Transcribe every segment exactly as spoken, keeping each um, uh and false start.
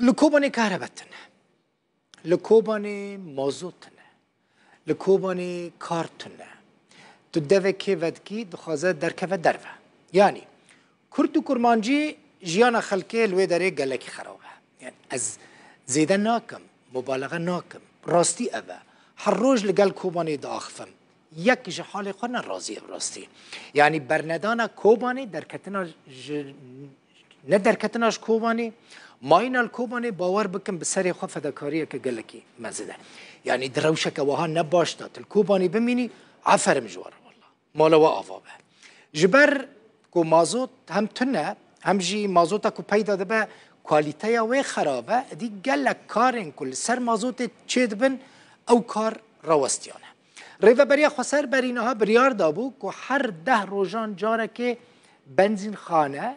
Li Kobanê kahrebe tune. Li Kobanê mazot tune. Li Kobanê kar tune. Tu devekê vedikî dixwaze derkeve derve. Yanî Kurd û Kurmancî jiyana xelkê li wê derê gelekî xerab e. Yani ez zêde nakim, mubalaxe nakim. Rastî ev e. Her roj li gel Kobanê diaxivim. Yek ji halê xwe ne razî ye bi rastî. Yanî bernedana Kobanê, derketina ji, ne derketina ji Kobanê, mayîna li Kobanê, bawer bikin bi serê xwe fedakariyeke gelekî mezin e. Yanî di rewşeke wiha ne baş de tu li Kobanê bimînî, aferim ji we re wela. Mala we ava be. Ji ber ku mazot hem tune, hem jî mazota ku peyda dibe, kalîteya wê xerab e, dî gelek karên ku li ser mazotê çêdibin, ew kar rawestiyane. Rêveberiya Xweser berî niha biryar dabû ku her deh rojan carekê benzînxane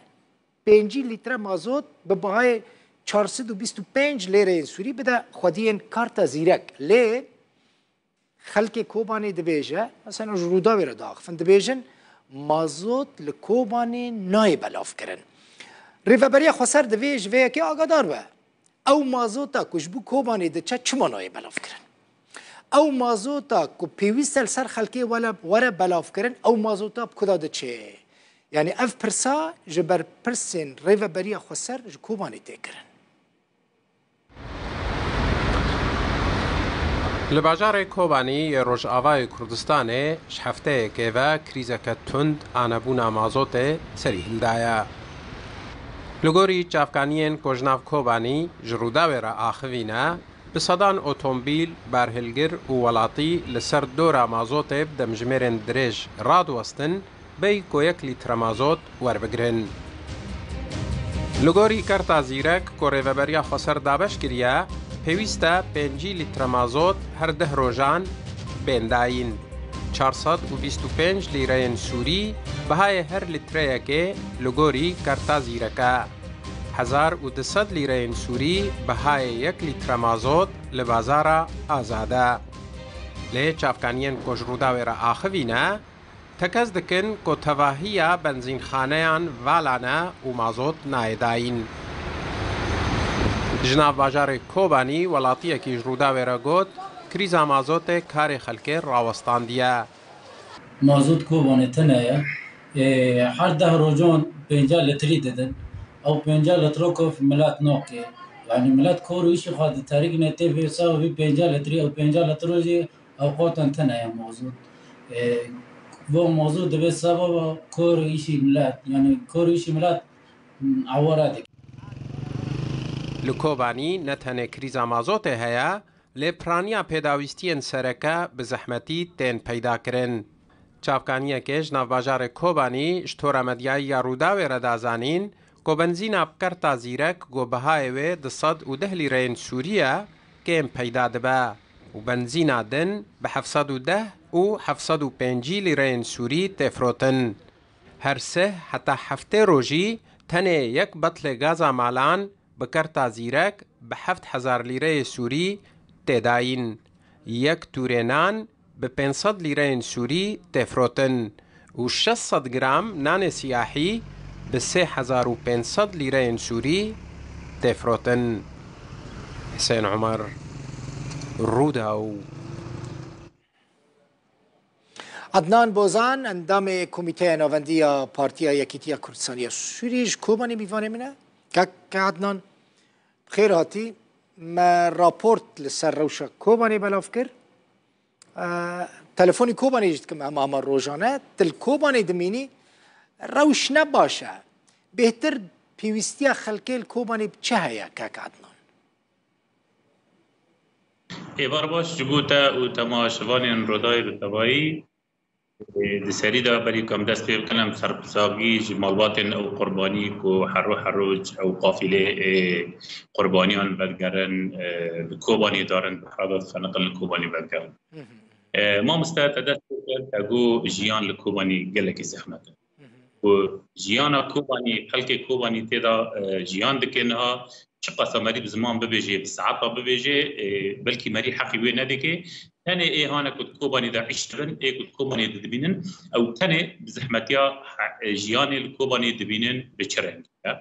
pêncî lître mazot bi bihayê çar sed û bîst û pênc lêreyên Sûrî bide xwediyên karta zîrek. Lê xelkê Kobanê dibêje, mesela ji Rûdawê re diaxifin, dibêjin mazot li Kobanê nayê belavkirin. Rêveberiya Xweser divê ji vê yekê agadar be. Ew mazota ku ji bo Kobanê diçe çima nayê belavkirin? Ew mazota ku pêwîst e li ser xelkê wele, were belavkirin, ew mazota bi ku de diçe? Yani ev pirsa ji ber pirsên Rêveberiya Xweser ji Kobanê tê kirin. Li bajarê Kobanî yê Rojavayê Kurdistanê ji hefteyekê ve krîzeke tund a nebûna mazotê serî hildaye. Li gorî çavkaniyên ku ji nav Kobanî ji Rûdawê re axivîne, bi sedan otomobîl, barhilgir û welatî li ser dora mazotê bi demjimêrên dirêj radiwestin, bêyî ku yek lître mazot werbigirin. Li gorî kerta zîrek ku Rêveberiya Xweser dabeş kiriye, pêwîst e pêncî lître mazot her deh rojan bên dayîn. Çar sed û bîst û pênc lîreyên Sûrî bihayê her lîtreyekê li gorî kerta zîrek e. Hezar û du sed lîreyên Sûrî bihayê yek lître mazot li bazara azad e. Lê çavkaniyên ku ji Rûdawê re axivîne, tekez dikin ku tevahiya benzînxaneyan vala ne û mazot nayê dayîn. Ji nav bajarê Kobanî welatiyekî ji Rûdawê re got, krîza mazotê karê xelkê rawestandiye. Mazot Kobanê tune ye. Ê, her deh rojan pênca litrî didin. Ew pênca litro ku milet nake. Yani milet kor û îşê xwe diterikne tê vê ser vî pênca litrî, ew pênca litro jî Ewqatan tune ye mazot. E, bo mazot dibe sebeba kor û îşî milet, yani kor û îşî milet, m, eware dike. Li Kobanî ne tenê krîza mazotê heye, lê piraniya pêdawîstiyên sereke bi zehmetî tên peyda kirin. Çavkaniyekê ji nav bajarê Kobanî ji tora medyayî ya Rûdawê re da zanîn ku benzîna bi kerta zîrek ku bihayê wê du sed û deh lîreyên Sûrî ye, kêm peyda dibe û benzîna din bi heft sed û deh û heft sed û pêncî lîreyên Sûrî tê firotin. Her sih heta heftê rojî tenê yek betlê gaza malan bi kerta zîrek bi heft hezar lîreyê Sûrî tê dayîn. Yek tûrê nan bi pênc sed lîreyên Sûrî tê firotin û şeş sed gram nanê siyahî bi sê hezar û pênc sed lîreyên Sûrî tê firotin. Husên Omer, Rûdaw. Adnan Bozan, endamê Komîteya Navendî ya Partiya Yekîtiya Kurdistanî ya Sûrî, ji Kobanê mîvanê min e. Kak Adnan, bi xêr hatî. Me raport li ser rewşa Kobanê belav kir. E, telefonî Kobanê jî dikim hema hema rojane. Tu li Kobanê dimînî, rewş ne baş e. Bêhtir pêwîstiya xelkê li Kobanê bi çi heye, kak Adnan? Êvar baş ji bo te û temaşevanên Rûdawê bi tevayî. Ê, di serî de berî ku em dest pê bikin, em serpizagî ji malbatên ew qurbanî ku her roj her roj ew qafîlê, ê, qurbaniyan vedigerin, ê, li Kobanî darin, behra de dixeniqin li Kobanî vedigerin. Hı hı. Ê, mamoste, te dest pê kir, te got jiyan li Kobanî gelekî zehmet e. Hı hı. Ku jiyana Kobanî, xelkê Kobanî tê de, ê, jiyan dike niha, çiqasa merî bi ziman bibêje, bi saeta bibêje, ê, belkî merî heqî wê nedike. Tenê ê hane ku di Kobanê de îş dibin, ê ku di Kobanê de dibînin, ew tenê bi zehmetiya he-, jiyanê li Kobanê dibînin bi çi rengî ye.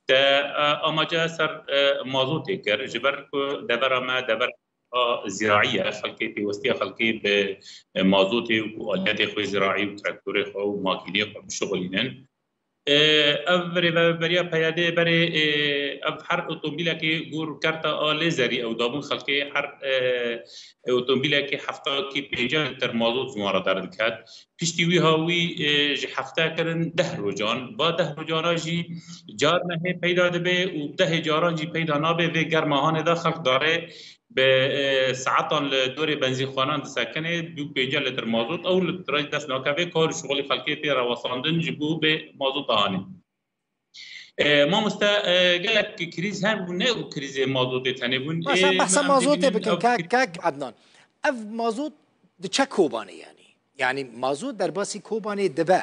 Te e, amace ser e, mazotê kir, ji ber ku devera me devera ziraî ye, xelkê pêwestiya xelkê bi e, mazotê û aliyetê xwe ziraî û traktorê xwe û makînê xwe bişixulînin. E, ev rêveberiya P Y D berê e, ev her otomobîlekê gor kerta a lêzerî ew dabûn xelkê her e, e, otomobîlekê hefta kî pênca lîtir mazot ji wan re derdiket. Piştî wî ha wî e, ji hefte kirin deh rojan. Va deh rojana jî car mehê peyda dibe û dehê caran jî peyda nabe. Vê germa hanê de xelk dare bi e, saetan li dorê benzînxwanan disekine, du pênca lîtir mazot ew li tiraj dest nake. Vê kar û şixulê xelkê tê rewesandin ji bo bê mazota hanê. E, mamoste, e, gelek krîz hebû, ne û krîzê mazotê tenê bûn. Baş, e, em behsa min mazotê dibînin bikin, ev kak, kak Adnan. Ev mazot diçe Kobanê yanî? Yanî mazot derbasî Kobanê dibe?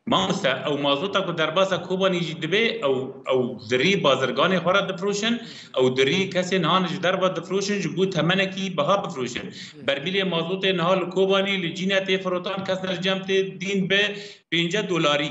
Mamoste, ew mazota ku derbasa Kobanî jî dibe, ew, ew dirî bazirganê xwe re difiroşin, ew dirî kesên han ji derve difiroşin, ji bo temenekî biha bifiroşin. Bermîlê mazotê niha li Kobanî li cîne tê firotan, kes ne li cem tê dîn bi pênce dolarî.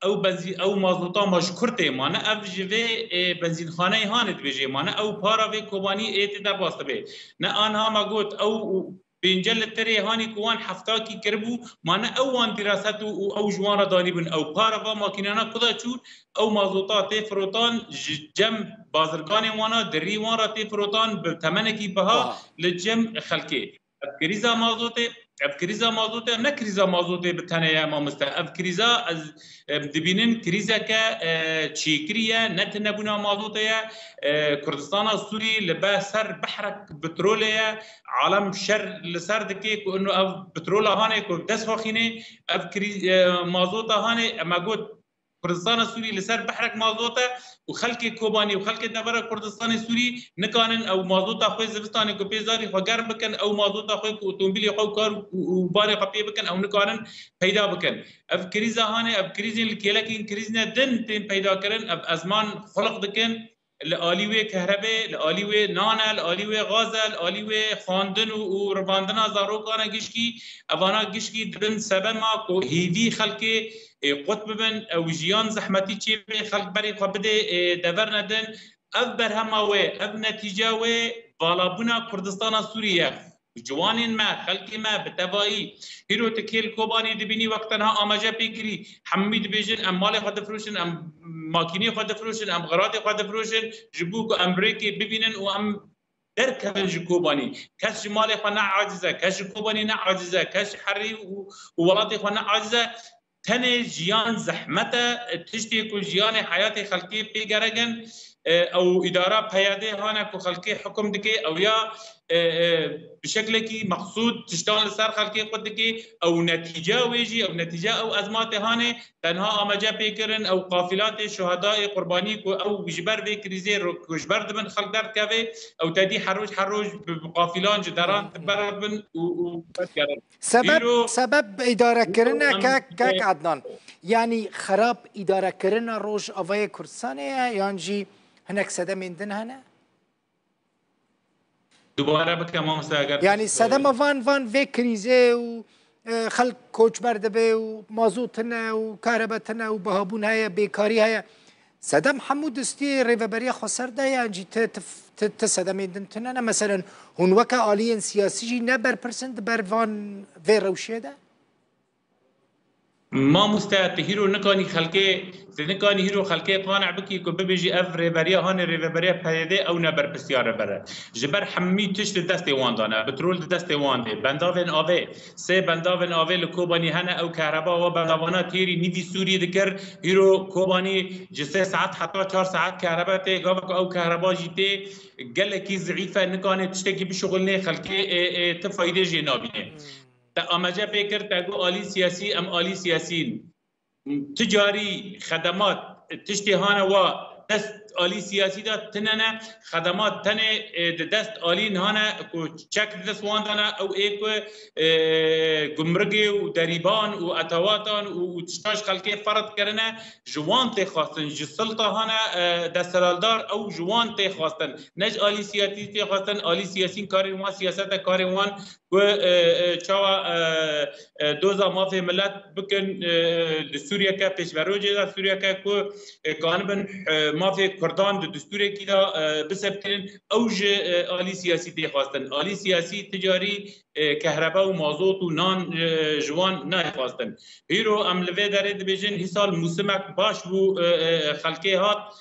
Ew benzî-, ew mazota ma ji kur tê mane, ev ji vê, e, benzînxaneyê hanê dibêje, mane ew para vê Kobanî ê tê derbas dibe. Ne anha me got, ew pênce lîterê hanî ku wan heftakî kiribû, mane ew wan dîraset û, û ew ji wan re danîbûn. Ew para va makînana ku da çû, ew mazota tê firotan ji cem bazirganên wana, dirî wan re tê firotan bi temenekî biha Aha. li cem xelkê. Ev krîza mazotê, ev krîza mazotê, ne krîza mazotê bi tenê ye mamoste. Ev krîza ez, em, dibînin krîzeke, e, çêkirî ye, ne tunebûna mazotê ye. E, Kurdistana Sûrî li be ser behrek petrolê ye. Alem şer li ser dike ku ino ev petrola hanê ku dest xwe xînê, ev krî-, e, mazota hanê, me got Kurdistana Sûrî li ser behrek mazot e û xelkê Kobanî û xelkê devera Kurdistanê Sûrî nikanin ew mazota xwe zivistanê ku pê zarî xwe germ bikin, ew mazota xwe ku otomobîlê xwe û kar û, û barê xwe pê bikin, ew nikanin peyda bikin. Ev krîza hanê, ev krîzên li kêlekên krîzine din tên peyda kirin, ev ezman xulq dikin. Li alî wê kehrebê, li alî wê nan e, li alî wê gaz e, li alî wê xwendin û, û rivandina zarokan e gişkî. Evana gişkî dibin sebema ku hêvî xelkê ê qut bibin, ew jiyan zehmetî çêbê, xelk berê xwe bidê, ê, dever nedin. Ev berhema wê, ev netîca wê, valabûna Kurdistana Sûrî ye. Ciwanên me, xelkê me bi tevayî, hîro tu kê li Kobanî dibînî wek tenha amaje pê kirî, hemî dibêjin, em malê xwe difroşin, em makînê xwe difroşin, em xiratê xwe difroşin, ji bo ku em rêkê bibînin û em derkevin ji Kobanî. Kes ji malê xwe ne aciz e, kes ji Kobanî ne aciz e, kes ji herî û, û welatê xwe ne aciz e. Tenê jiyan zehmet e, tiştê ku jiyanê heyatê xelkê pê gerek in, e, ew îdara P Y D hane ku xelkê hukum dike, ew ya, e, e, bi şeklekî mexsûd tiştan li ser xelkê qut dike, ew netîca wê jî, ew netîca ew ezmatê hane, tenha amace pê kirin, ew qafilatê şuhedayê qurbanî ku ew ji ber vê krîzê ro-, koçber dibin, xelk derdikeve, ew tedî her roj, her roj bi, bi qafilan ji deran diberevin û, û derdigerin. Sebeb, Îro sebeb îdarekirine, em kek, kek Adnan. Yanî xerab îdarekirina Rojavayê Kurdistanê ye, yan jî hinek sedemên din hene? Dubare bike, mamoste, eger Yanî tu sedema van, van vê krîzê û, e, xelk koçber dibe û mazot tune û kahrebe tune û bihabûn heye, bêkarî heye. Sedem hemû destî Rêveberiya Xweser de ye, yan jî ti, ti, ti, ti sedemên din tune ne? Meselen, hûn weke aliyên siyasî jî ne berpirs in di ber van vê rewşê de? Mamoste, tu hîro nikanî xelkê, tu nikanî hîro xelkê qane bikî ku bibêjî ev rêveriya hanê rêveberiya P Y D ew ne berpirsiyar e bere. Ji ber hemî tişt di destê wan de ne. Petrol di destê wan de. Bendavên avê, sê bendavên avê li Kobanî hene, ew kehreba wa bendavana têrî nîvî Sûriyê dikir. Hîro Kobanî ji sê saet heta çar saet kehrebe tê. Gava ku ew kehreba jî tê, gelekî zîîf e, nikane tiştekî bişuxulnê, xelkê ê, ê, ti faydê jê nabîne. Te amece pê kir, te got alî siyasî, em alî siyasî in. Ti carî xedemat, tiştê hane wa dest alî siyasî de tine ne, xedemat tenê, e, di dest alî niha ne ku çek di dest wan de ne, ew ê ku, e, gumrigê û derîban û etewatan û, û tişta ji xelkê ferz kirine, ji wan tê xwestin, ji silta hane, e, desthilatdar ew ji wan tê xwestin. Ne ji alî siyasî tê xwestin, alî siyasîn karên wan, siyasete karên wan ku, e, e, çawa, e, e, doza mafê milet bikin, e, di Sûriyeke pêşverojê de, Sûriyeke ku, e, kanibin, e, mafê Kurdan di distûrekî de, e, bisebkinin, ew ji, e, alî siyasî tê xwestin. Alî siyasî ti carî, e, kehrebe û mazot û nan, e, ji wan nayê xwestin. Hîro em li vê derê dibêjin, hîsal mûsimek baş bû, e, e, xelkê hat,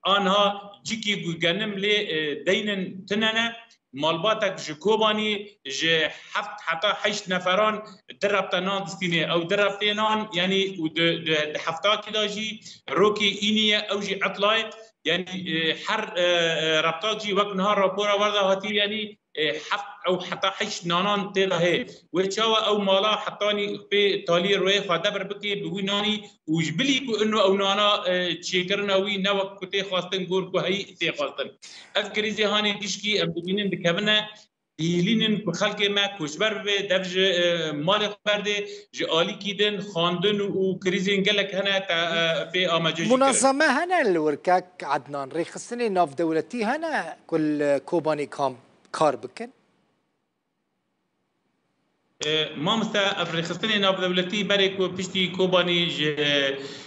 anha cikî ku genim lê, e, deynin tine ne, malbatek ji Kobanî ji heft heta heşt neferan di repte nan distînê. Ew di reptê nan, yanî û di, di, di heftakî de jî rokê înî ye, ew jî etlayê. Yanî, e, her, e, e, reptak jî wek niha rapora wer de hatî, yanî, e, heft ew heta heşt nanan tê de heye. Wê çawa ew mala hetanî pê taliyê royê xwe debir bikê bi wî nanî û ji bilî ku ino ew nana, e, çêkirina wî ne wek ku tê xwestin, gor ku heyî tê xwestin. Ev krîzê hanê gişkî em dibînin dikevine, dihêlînin ku xelkê me koçber bibe, dev ji, e, malê xwe berdê, ji alîkî din, xwendin û, û krîzên gelek hene te, e, pê amaje jî kirin. Munazeme hene li wir kek Ednan, rêxistinê navdewletî hene ku li Kobanê kam kar bikin? E, mamoste, ev rêxistinê navdewletî berê ku piştî Kobanî ji,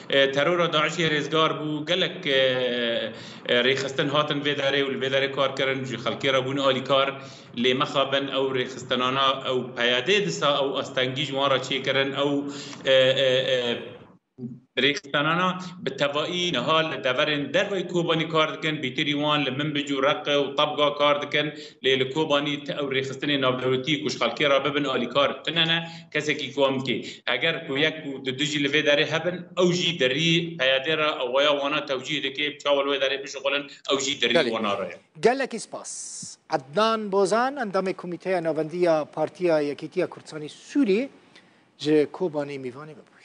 e, terora DAIŞê rêzgar bû, gelek, e, e, rêxistin hatin vê derê û li vê derê kar kirin, ji xelkê re bûn alîkar, lê mexabin ew rêxistinana, ew peyadê disa ew astengî ji wan re çêkirin, ew, e, e, e, rêxistinana bi tevayî niha li deverên derveyî Kobanî kar dikin, bîtirî wan li Minbic û Reqe û Tebga kar dikin, lê li Kobanî ti ew rêxistinê navdewletî ku ji xelkê re bibin alîkar tune ne, kesekî ku wan bike. Eger ku yek û du du jî li vê derê hebin, ew jî derî peyadê re awaya wana tewcîh dike, çawa li wê derê bişixulin, ew jî derî Belê. wana re ye. Gelekî spas. Ednan Bozan, endamê Komîteya Navendî ya Partiya Yekîtiya Kurdistanê Sûriyê ji Kobanê mîvanê me bû.